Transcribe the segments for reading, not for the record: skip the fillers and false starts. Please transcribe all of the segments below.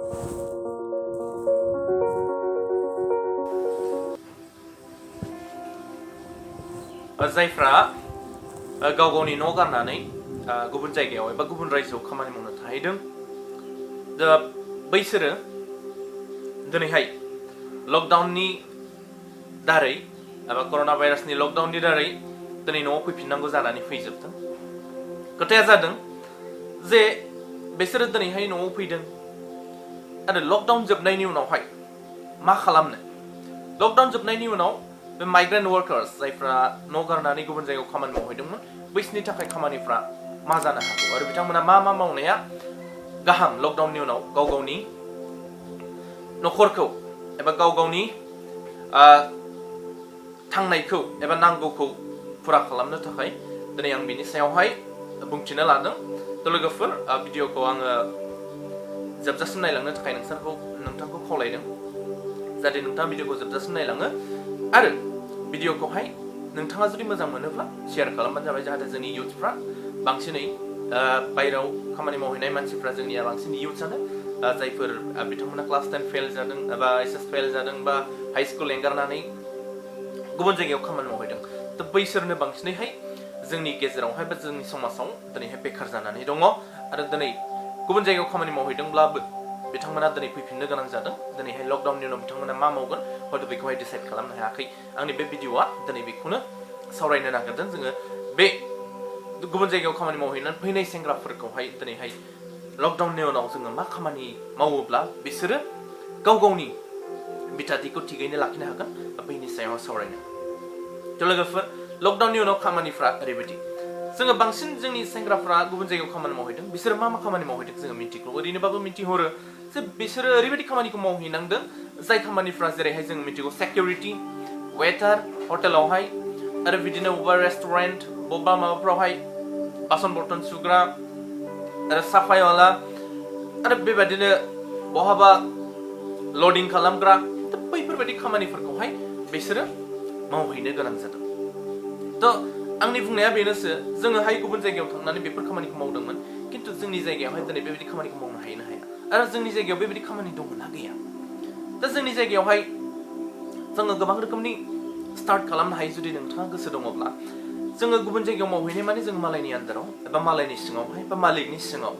जायफ्रा गाव गावनि न' गारनानै गुबुन जायगायाव एबा गुबुन रायजोआव खामानि मावनो थाहैदों दा बैसोरो दिनैहाय लकडाउननि दारै एबा कर'ना भाइरासनि लकडाउननि दारै दिनै न'आव फैफिननांगौ जानानै फैजोबदों। खोथाया जादों जे बिसोरो दिनैहाय न'आव फैदों आरो लकडाउन जोबनायनि उनावहाय मा खालामनो? लकडाउन जोबनायनि उनाव बे माइग्रेन्ट वार्कार्स जायफ्रा न' गारनानै गुबुन जायगायाव खामानि मावहैदोंमोन बैसोरनि थाखाय खामानिफ्रा मा जानो हागौ आरो बिथांमोना मा मावनाया गाहाम लकडाउननि उनाव गाव गावनि न'खरखौ एबा गाव गावनि थांनायखौ एबा नांगौखौ फुरा खालामनो थाखाय दिनै आं बिनि सायावहाय बुंथिनो लादों। थ' लोगोफोर भिडिअखौ आङो जोबजासिम नायलांनो थाखाय नोंथांखौ खावलायदों जाहाथे नोंथाङा भिडिअखौ जोबजासिम नायलाङो आरो भिडिअखौहाय नोंथाङा जुदि मोजां मोनोब्ला शेयार खालामबानो जाबाय जाहाथे जोंनि इयुथफ्रा बांसिनै बायराव खामानि मावहैनाय मानसिफ्रा जोंनिया बांसिन इयुथ्सआनो जायफोर बिथांमोना क्लास 10 फेल जादों एबा एचएस फेल जादों बा हाइ स्कुल एंगारनानै गुबुन जायगायाव खामानि मावहैदों थ' बैसोरनो बांसिनैहाय जोंनि गेजेरावहाय बा जोंनि समाजाव दिनैहाय बेखार जानानै दङ आरो दिनै गुबुन जायगायाव खामानि मावहैदोंब्लाबो बिथांमोना दिनै फैफिननो गोनां जादों। दिनैहाय लकडाउननि उनाव बिथांमोना मा मावगोन हयथ' बेखौहाय डिसाइड खालामनो हायाखै। आंनि बे भिडिअआ दिनै बेखौनो सावरायनो नागिरदों जोङो बे गुबुन जायगायाव खामानि मावहैनानै फैनाय सेंग्राफोरखौहाय दिनैहाय लकडाउननि उनाव जोङो मा खामानि मावोब्ला बिसोरो गाव गावनि बिथाथिखौ थिगैनो लाखिनो हागोन बैनि सायाव सावरायनो। थ' लोगोफोर लकडाउननि उनाव खामानिफ्रा ओरैबायदि जोङो बांसिन जोंनि सेंग्राफ्रा गुबुन जायगायाव खामानि मावहैदों बिसोरो मा खामानि मावहैदों जोङो मिन्थिगौ ओरैनोबाबो मिन्थिहरो जे बिसोरो ओरैबायदि खामानिखौ मावहैनांदों जाय खामानिफ्रा जेरैहाय जों मिन्थिगौ सिकिउरिटि वेटार हटेलावहाय आरो बिदिनो बबेबा रेस्टुरेन्ट बबेबा माबाफ्रावहाय बासन बर्तन सुग्रा आरो साफायवाला आरो बेबायदिनो बहाबा लडिं खालामग्रा बैफोरबायदि खामानिफोरखौहाय बिसोरो मावहैनो गोनां जादों। थ' आंनि बुंनाया बेनोसो जोङोहाय गुबुन जायगायाव थांनानै बेफोर खामानिखौ मावदोंमोन खिन्थु जोंनि जायगायावहाय दिनै बेबायदि खामानिखौ मावनो हायो ना हाया आरो जोंनि जायगायाव बेबायदि खामानि दङ ना गैया? दा जोंनि जायगायावहाय जोङो गोबां रोखोमनि स्टार्ट खालामनो हायो जुदि नोंथाङा गोसो दङब्ला जोङो गुबुन जायगायाव मावहैनाय माने जों मालायनि आन्दाराव एबा मालायनि सिङावहाय बा मालिकनि सिङाव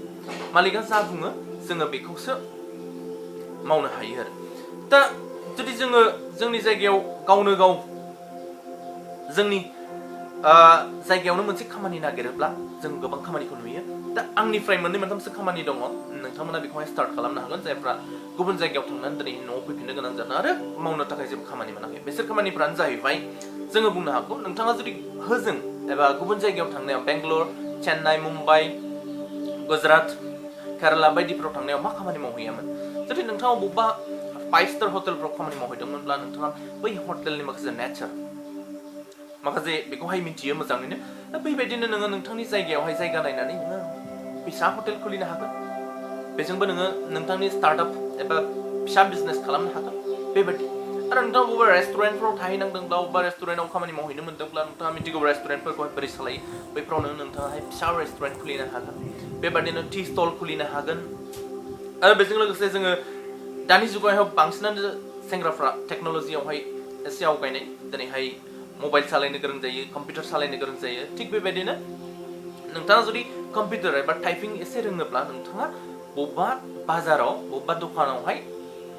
मालिकआ जा बुङो जोङो बेखौसो मावनो हायो आरो दा जुदि जोङो जोंनि जायगायाव गावनो गाव जोंनि जायगायावनो मोनसे खामानि नागिरोब्ला जों गोबां खामानिखौ नुयो। दा आंनिफ्राय मोननै मोनथामसो खामानि दङ नोंथांमोना बेखौहाय स्टार्ट खालामनो हागोन जायफ्रा गुबुन जायगायाव थांनानै दिनै न'आव फैफिननो गोनां जादों आरो मावनो थाखाय जेबो खामानि मोनाखै। बिसोर खामानिफ्रानो जाहैबाय जोङो बुंनो हागौ नोंथाङा जुदि होजों एबा गुबुन जायगायाव थांनायाव बेंगलर चेन्नाइ मुम्बाइ गुजरात केराला बायदिफ्राव थांनायाव मा खामानि मावहैयामोन जुदि नोंथाङा बबेबा 5 स्टार हटेलफ्राव खामानि मावहैदोंमोनब्ला नोंथाङा बै हटेलनि माखासे नेचार माखासे बेखौहाय मिथियो मोजाङैनो दा बेबायदिनो नोङो नोंथांनि जायगायावहाय जायगा नायनानै नोङो फिसा हटेल खुलिनो हागोन बेजोंबो नोङो नोंथांनि स्टार्टआप एबा फिसा बिजनेस खालामनो हागोन बेबायदि आरो नोंथाङा बबेबा रेस्टुरेन्टफ्राव थाहैनांदोंब्ला बबेबा रेस्टुरेन्टआव खामानि मावहैनो मोनदोंब्ला नोंथाङा मिथिगौ रेस्टुरेन्टफोरखौहाय बोरै सालायो बैफ्रावनो नोंथाङाहाय फिसा रेस्टुरेन्ट खुलिनो हागोन बेबायदिनो टि स्टल खुलिनो हागोन आरो बेजों लोगोसे जोङो दानि जुगावहाय बांसिनानो सेंग्राफ्रा टेक्न'लजियावहाय एसे आवगायनाय दिनैहाय मबाइल सालायनो गोरों जायो कम्पिउटार सालायनो गोरों जायो थिग बेबायदिनो नोंथाङा जुदि कम्पिउटार एबा टाइपिं एसे रोङोब्ला नोंथाङा बबेबा बाजाराव बबेबा दखानावहाय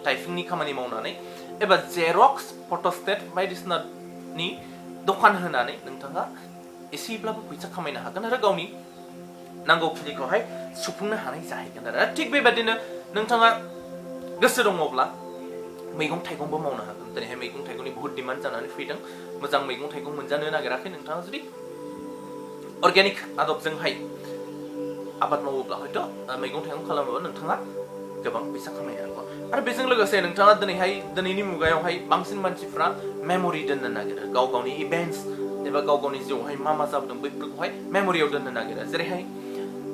टाइपिंनि खामानि मावनानै एबा जेरक्स फट'स्टेट बायदिसिनानि दखान होनानै नोंथाङा एसेब्लाबो फैसा खामायनो हागोन आरो गावनि नांगौखिनिखौहाय सुफुंनो हानाय जाहैगोन आरो थिग बेबायदिनो नोंथाङा गोसो दङब्ला मैगं थाइगंबो मावनो हागोन दिनैहाय मैगं थाइगंनि बहुत डिमान्ड जानानै फैदों मोजां मैगं थाइगं मोनजानो नागिराखै नोंथाङा जुदि अर्गेनिक आदबजोंहाय आबाद मावोब्ला हयथ' मैगं थाइगं खालामोब्ला नोंथाङा गोबां फैसा खामायनो हागौ आरो बेजों लोगोसे नोंथाङा दिनैनि मुगायावहाय बांसिन मानसिफ्रा मेम'रि दोननो नागिरो गाव गावनि इभेन्ट्स एबा गाव गावनि जिउआवहाय मा जाबोदों बैफोरखौहाय मेम'रियाव दोननो नागिरो जेरैहाय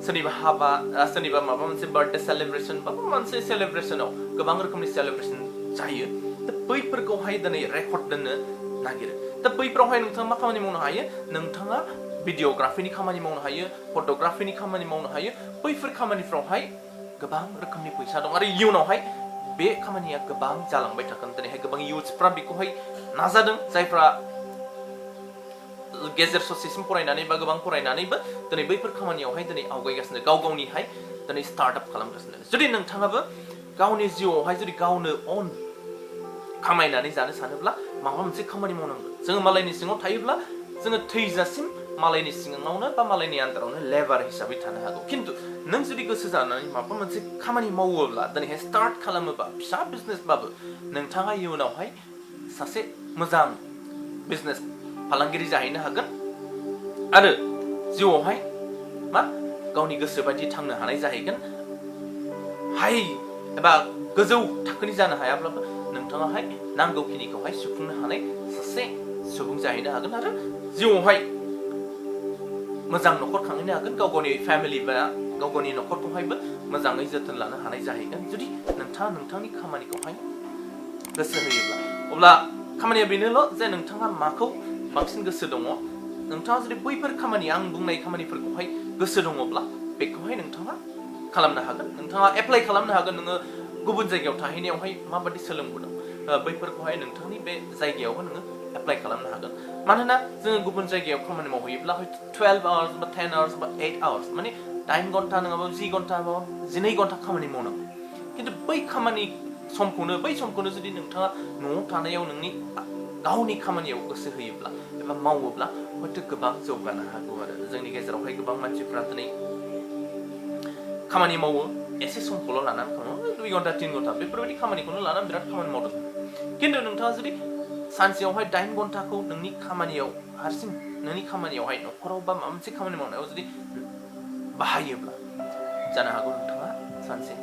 सोरनिबा हाबा सोरनिबा माबा मोनसे बार्थडे सेलिब्रेसन बा माबा मोनसे सेलिब्रेसनाव गोबां रोखोमनि सेलिब्रेसन जायो दा बैफोरखौहाय दिनै रेकर्ड दोननो नागिरो दा बैफोरावहाय नोंथाङा मा खामानि मावनो हायो नोंथाङा भिडिअग्राफिनि खामानि मावनो हायो फट'ग्राफिनि खामानि मावनो हायो बैफोर खामानिफ्रावहाय गोबां रोखोमनि फैसा दं आरो इयुनावहाय बे खामानिया गोबां जालांबाय थागोन दिनैहाय गोबां इयुथ्सफ्रा बेखौहाय नाजादों जायफ्रा गेजेर ससेसिम फरायनानै बा गोबां फरायनानैबो दिनै बैफोर खामानियावहाय दिनै आवगायगासिनो गाव गावनिहाय दिनै स्टार्टआप खालामगासिनो जुदि नोंथाङाबो गावनि जिउआवहाय जुदि गावनो अन खामायनानै जानो सानोब्ला माबा मोनसे खामानि मावनांगोन जोङो मालायनि सिङाव थायोब्ला जोङो थैजासिम मालायनि सिङावनो बा मालायनि आन्दारावनो लेबार हिसाबै थानो हागौ खिन्थु नों जुदि गोसो जानानै माबा मोनसे खामानि मावोब्ला दिनैहाय स्टार्ट खालामोबा फिसा बिजनेसबाबो नोंथाङा इयुनावहाय सासे मोजां बिजनेस फालांगिरि जाहैनो हागोन आरो जिउआवहाय मा गावनि गोसो बायदि थांनो हानाय जाहैगोन हाइ एबा गोजौ थाखोनि जानो हायाब्लाबो नोंथाङाहाय नांगौखिनिखौहाय सुफुंनो हानाय सासे सुबुं जाहैनो हागोन आरो जिउआवहाय मोजां न'खर खांहैनो हागोन गाव गावनि फेमिलि बा गाव गावनि न'खरखौहायबो मोजाङै जोथोन लानो हानाय जाहैगोन जुदि नोंथाङा नोंथांनि खामानिखौहाय गोसो होयोब्ला अब्ला खामानिया बेनोल' जे नोंथाङा माखौ बांसिन गोसो दङ नोंथाङा जुदि बैफोर खामानि आं बुंनाय खामानिफोरखौहाय गोसो दङब्ला बेखौहाय नोंथाङा खालामनो हागोन नोंथाङा एप्लाइ खालामनो हागोन नोङो गुबुन जायगायाव थाहैनायावहाय माबायदि सोलोंबोदों बैफोरखौहाय नोंथांनि बे जायगायावबो नोङो एप्लाइ खालामनो हागोन मानोना जोङो गुबुन जायगायाव खामानि मावहैयोब्ला हयथ' 12 आवार्स बा 10 आवार्स बा 8 आवार्स माने 8 घन्टा नङाबा 10 घन्टा बा 12 घन्टा खामानि मावनांगौ खिन्थु बै समखौनो जुदि नोंथाङा न'आव थानायाव नोंनि गावनि खामानियाव गोसो होयोब्ला एबा मावोब्ला हयथ' गोबां जौगानो हागौ आरो जोंनि गेजेरावहाय गोबां मानसिफ्रा दिनै खामानि मावो एसे समखौल' लानानै खालामो 2 घन्टा 3 घन्टा बेफोरबायदि खामानिखौनो लानानै बिराद खामानि मावदों खिन्थु नोंथाङा जुदि सानसेयावहाय 8 घन्टाखौ नोंनि खामानियाव हारसिं नोंनि खामानियावहाय न'खराव बा माबा मोनसे खामानि मावनायाव जुदि बाहायोब्ला जानो हागौ नोंथाङा सानसे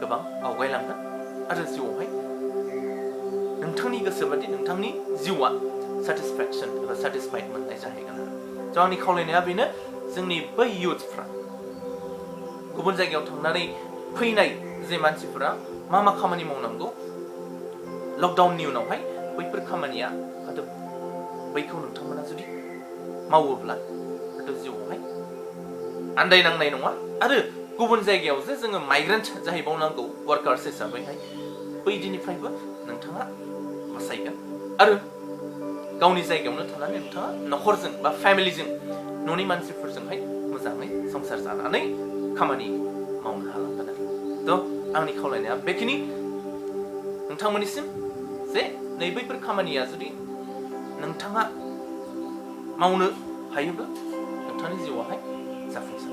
गोबां आवगायलांगोन आरो जिउआवहाय नोंथांनि गोसो बादि नोंथांनि जिउआ सेटिसफेक्सन एबा सेटिसफाइड मोननाय जाहैगोन आरो आंनि खावलायनाया बेनो जोंनि बै इयुथ्सफ्रा गुबुन जायगायाव थांनानै फैनाय जे मानसिफोरा मा खामानि मावनांगौ लकडाउननि उनावहाय बैफोर खामानिया बैखौ नोंथांमोना जुदि मावोब्ला जिउआवहाय आन्दायनांनाय नङा आरो गुबुन जायगायाव जे जोङो माइग्रेन्ट जाहैबावनांगौ वार्कार्स हिसाबैहाय बै दिननिफ्रायबो नोंथाङा बासायगोन आरो गावनि जायगायावनो थानानै नोंथाङा न'खरजों बा फेमिलिजों न'नि मानसिफोरजोंहाय मोजाङै संसार जानानै खामानि मावनो हालांगोन आरो आंनि खावलायनाया बेखिनि नोंथांमोननिसिम जे बैफोर खामानिया जुदि नोंथाङा मावनो हायोब्ला नोंथांनि जिउआवहाय जाफुंसार